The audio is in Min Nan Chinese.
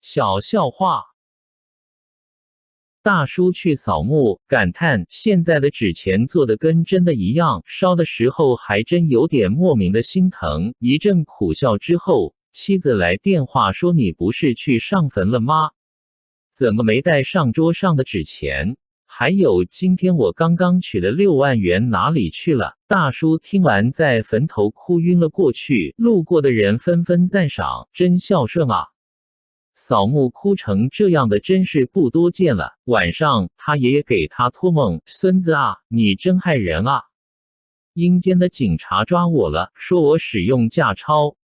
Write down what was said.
小笑話。大叔去掃墓，感嘆現在的紙錢做的跟真的一樣，燒的時候還真有點莫名的心疼。一陣苦笑之後，妻子來電話說：“你不是去上墳了嗎？怎麼沒帶上桌上的紙錢？還有今天我剛剛取的6萬元哪裡去了？”大叔聽完在墳頭哭暈了過去，路過的人紛紛讚賞：“真孝順啊！”掃墓哭成這樣的真是不多見了。晚上，他爺爺給他托夢：“孫子啊，你真害人啊！陰間的警察抓我了，說我使用假鈔。”